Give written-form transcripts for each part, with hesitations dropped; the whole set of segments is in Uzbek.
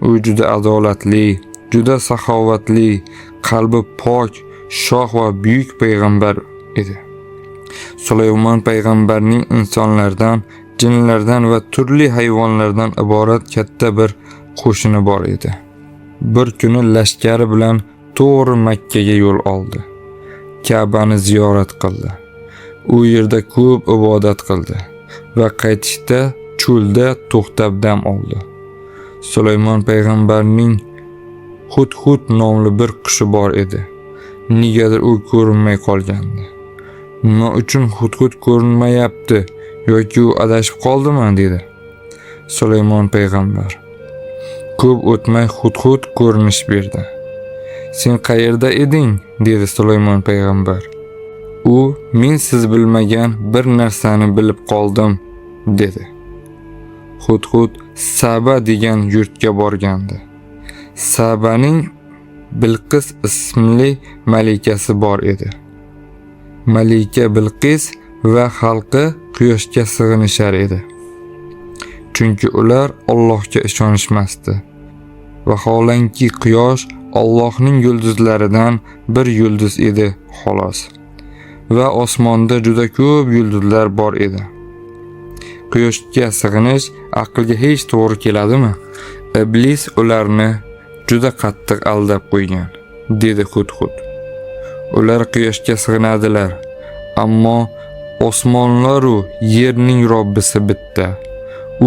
U juda adolatli, juda saxovatli, qalbi pok, shoh va buyuk payg'ambar edi. Sulaymon payg'ambarning insonlardan, jinlardan va turli hayvonlardan iborat katta bir qo'shini bor edi. Bir kuni lashkari bilan to'g'ri Makkaga yo'l oldi. Ka'bani ziyorat qildi. U yerda ko'p ibodat qildi va qaytishda cho'lda to'xtab dam oldi. Sulaymon payg'ambarning Hudhud nomli bir qushi bor edi. Negadir u ko'rinmay qolgandi. Nima uchun Hudhud ko'rinmayapti yoki u adashib qoldimi, dedi Sulaymon payg'ambar. Ko'p o'tmay Hudhud ko'rinish berdi. Sen qayerda eding, dedi Sulaymon payg'ambar. U, men siz bilmagan bir narsani bilib qoldim, dedi. Hudhud Saba degan yurtga borgandi. Sabaning Bilqis ismli malikasi bor edi. Malika Bilqis va xalqi quyoshga sig'inishar edi. Chunki ular Allohga ishonishmasdi. Vaholanki quyosh Allohning yulduzlaridan bir yulduz edi xolos. Va osmonda juda ko'p yulduzlar bor edi. Quyoshga sig'inish aqlga hech to'g'ri keladimi? Iblis ularni juda qattiq aldab qo'ygan, dedi Hudhud. Ular quyoshga sig'inadilar, ammo osmonlar-u yerning Robbisi bitta.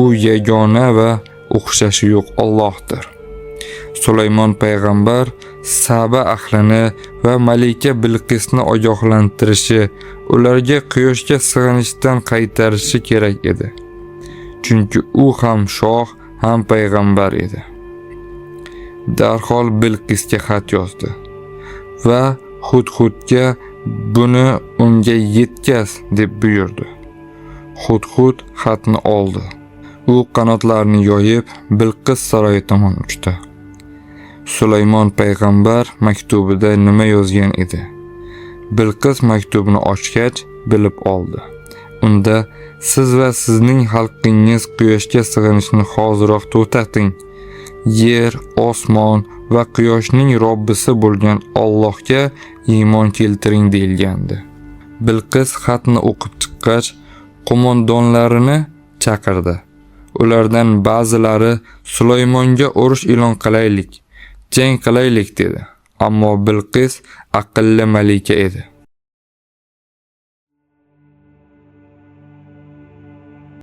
U yagona va o'xshashi yo'q Allohdir. Sulaymon payg'ambar Saba ahlini va malika Bilqisni ogohlantirishi, ularga quyoshga sig'inishdan qaytarishi kerak edi. Chunki u ham shoh, ham payg'ambar edi. Darhol Bilqisga xat yozdi va Hudhudga buni unga yetkaz deb buyurdi. Hudhud xatni oldi. U qanotlarini yoyib Bilqis saroyi tomon uchdi. Sulaymon payg'ambar maktubida nima yozgan edi? Bilqis maktubni ochgach bilib oldi. Unda siz va sizning xalqingiz quyoshga sig'inishni hoziroq to'xtating. Yer, osmon va quyoshning Robbisi bo'lgan Allohga iymon keltiring deyilgandi. Bilqis xatni o'qib chiqqach, qo'mondonlarini chaqirdi. Ulardan ba'zilari Sulaymonga urush e'lon qilaylik, jang qilaylik dedi. Ammo Bilqis aqlli malika edi.